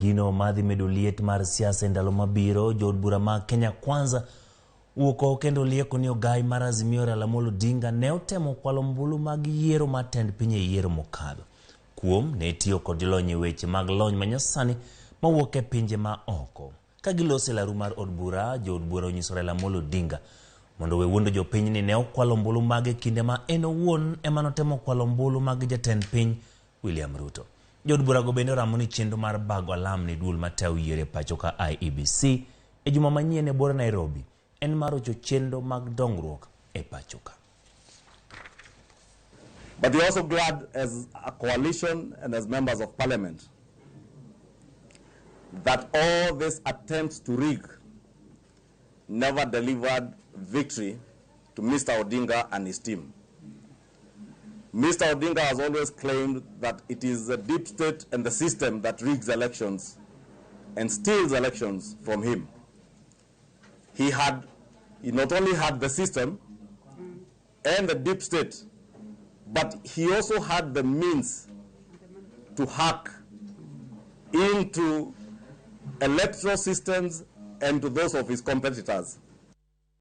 Gino madhi medo liet mar siasa e ndalo mabiro, jood bura mag Kenya Kwanza wuok oko kendo lieko ni ogai mar Azimio Raila Amolo Odinga ne otemo kwalo ombulu mag yiero mar tend piny e yiero mokadho. Kuom ne tiyo kod jolony e weche mag lony manyasani mawuok e pinje ma oko. Ka giloso e laru mar od bura, jood bura onyiso Raila Amolo Odinga mondo owe wuondo jopiny ni ne okwalo ombulu mage kinde ma en owuon ema notemo kwalo ombulu mag jatend piny William Ruto. Jood burago bende oramo ni chenro mar bago alam ne duol matayo yiero e pacho ka IEBC e juma manyien e buora Nairobi en mar rocho chenro mag dongruok e pacho ka. But we're also glad as a coalition and as members of parliament that all these attempts to rig never delivered victory to Mr. Odinga and his team. Mr. Odinga has always claimed that it is the deep state and the system that rigs elections and steals elections from him. He not only had the system and the deep state, but he also had the means to hack into electoral systems and to those of his competitors.